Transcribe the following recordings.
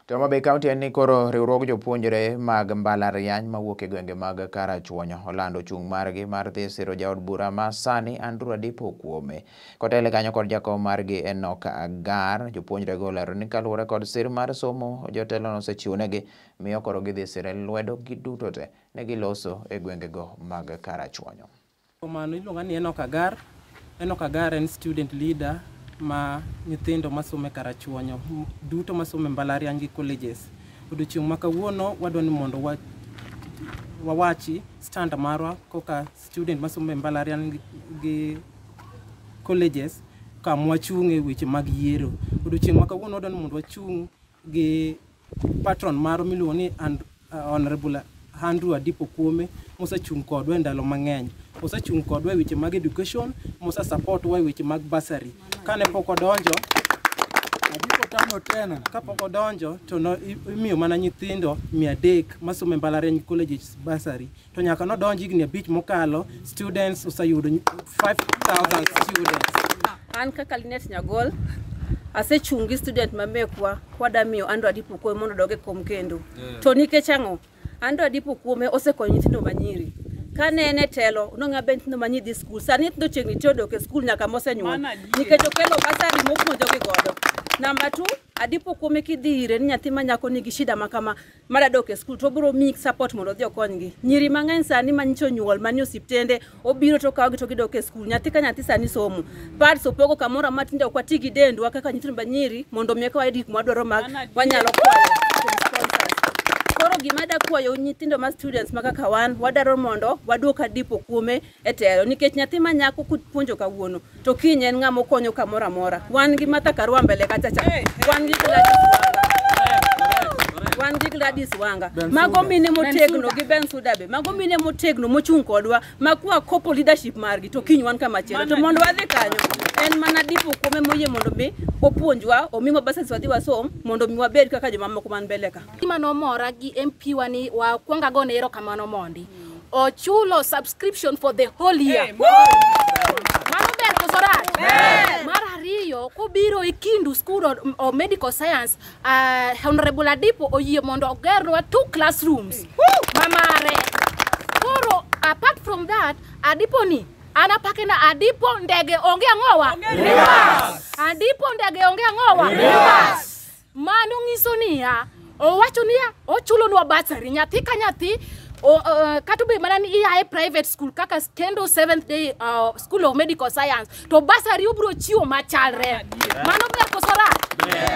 To Homa Bay County en ni koro riwruog jopuonjre mag mbalariany mawuok e gwenge mag Karachuonyo olando chung' margi mar dhi siro jaod bura ma sani Andrew Adipo Okuome. Kotele kanyo kod jakom margi Enock Agar, jopuonjrego olero ni kaluwore kod sir mar somo jotelo nosechiwonegi, miyo koro gidhi sire lwedo giduto te ne giloso e gwengego mag Karachuonyo. Mano iluonga ni Enock Agar. Enock Agar en student leader ma nyithindo masomo e Karachuonyo duto masomo e mbalariany gi colleges. Odiochieng' ma kawuono wadwa ni mondo wawachi stand marwa koka student masomo e mbalariany gi colleges kama wachung' e weche mag yiero. Odiochieng' ma kawuono wadwa ni mondo wachung' gi patron marwa miluongo ni Honorable Andrew Adipo Okuome mosechung' kodwa e ndalo mang'eny. Osechung' kodwa e weche mag education, mose support wa e weche mag bursary. Kane pok odonjo, Adipo tano tena. Kapok odonjo to no imiyo mana nyithindo 300 masomo e mbalariany colleges bursary. To nyaka nodonj higni 5 mokalo, students oseyudo 5000 students. An kaka Linet Nyagol, asechung' gi student ma mekwa kwada miyo Andrew Adipo Okuome mondo odog e kom kendo. To nikech ang'o? Andrew Adipo Okuome osekonyo nyithindo manyiri. Kane en e telo, nong'a be nyithindo manyiri dhi skul. Sani nyithindo chiegni te odok e skul nyaka mosenyuol. Nikech okelo bursary mopuonjogi godo. Namba 2, Adipo Okuome kidhi ire ni nyathi ma nyako nigi shida ma kama, mara dok e skul to obiro miyi support mondo odhi okonygi. Nyiri mang'eny sani ma nyicho nyuol manie osiptende, obiro to okawogi to gidok e skul. Nyathi ka nyathi sani somo. Pads opogo kamoro amora tinde ok wati gi dendwa kaka nyithindo manyiri mondo mi eka wayud gik mwadwaro mag wanyalo kwayo kuom sponsors. Koro gima adwa kwayo nyithindo ma students ma kaka wan, wadwaro mondo waduok Adipo Okuome e telo nikech nyathi ma nyako kupuonjo kawuono to kiny en ng'ama okonyo kamoro amora. Wan gi Martha Karua mbele kacha cha. Wan gi Gladys Wanga. Wan gi Gladys Wanga. Mago mine motegno gi Bensouda be. Mago mine motegno mochung' kodwa ma kwa kopo leadership margi to kiny wan kama chielo. To mondo wadhi kanyo en mana Adipo Okuome moyie mondo mi opuonjwa, omiwa bursaries wadhi wasom mondo mi wabed kaka jomamoko man mbele ka. Gima nomora gi MP wa ni wakwongo agone erokamano mondi. Ochulo subscription for the whole year. Mano ber koso rach? Mar ariyo, kobiro e Kindu School of Medical Science, Honorable Adipo oyie mondo ogernwa 2 classrooms. Mamare. Koro apart from that, Adipo ni an apake na Adipo ndege onge ang'owa? Adipo ndege onge ang'owa? Mano nyiso niya, owacho niya, ochulonwa bursary nyathi ka nyathi. Kata obed mana ni ia e private school kaka Kendo Seventh Day School of Medical Science to bursary obiro chiwo machalre. Mano ber koso rach?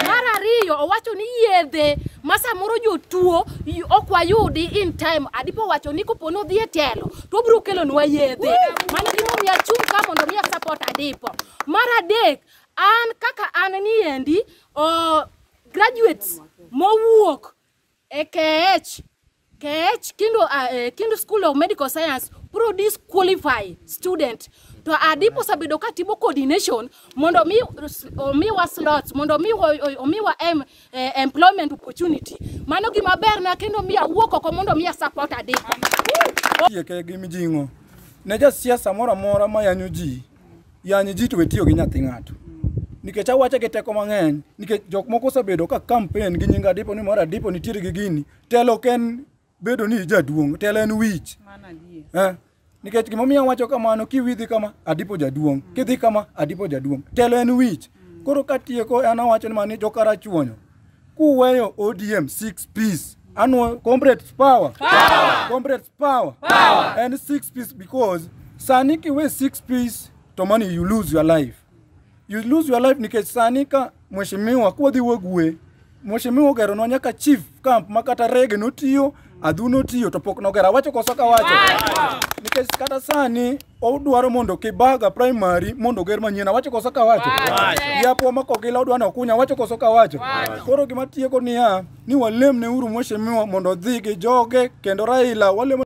Mar ariyo owacho ni yedhe ma samoro jotuo ok wayudi in time. Adipo owacho ni kopo ni odhi e telo to obiro kelonwa yedhe. Mano gimomiyo achung' ka mondo mi support Adipo. Mar adek, an kaka an niendi, graduates mowuok e KH KH Kindu School of Medical Science produce qualified student. To Adipo osebedo ka timo coordination mondo mi omiwa slots, mondo mi omiwa employment opportunity. Mano gima ber na kendo mi awuok oko mondo mi support Adipo. Tieke gi mijing'o. Ne jasiasa moro amora ma yanyo ji, yany ji to we tiyo gi nyathi ng'ato. Nikech awache gi teko mang'eny, nikech jok moko osebedo ka campaign gi nying Adipo ni moro Adipo nitiere gi gini. Telo ok en bedo ni jaduong', telo en wich. Nikech gimomiyo awacho kamano, kiwidhi kama, Adipo jaduong', kidhi kama, Adipo jaduong'. Telo en wich. Koro katieko an awacho ni mani jokarachuonyo. Kuweyo ODM 6 piece, anwo comrades power. Power. Comrades power. Power. And 6 piece because sani kiwe 6 piece to money you lose your life. You lose your life nikech sani ka mheshimiwa kwadhi wagwe, mheshimiwa ogeronwa nyaka chief camp ma kata rege notiyo, adhu notiyo to pok nogero. Awacho koso kawacho? Nikech kata sani odwaro mondo Kibaga primary mondo oger manyien. Awacho koso kawacho? Yapwa ma Kogila odwa ni okuny. Awacho koso kawacho? Koro gima tieko niya, ni walemne uru mheshimiwa mondo odhi gi joge kendo Raila walemo.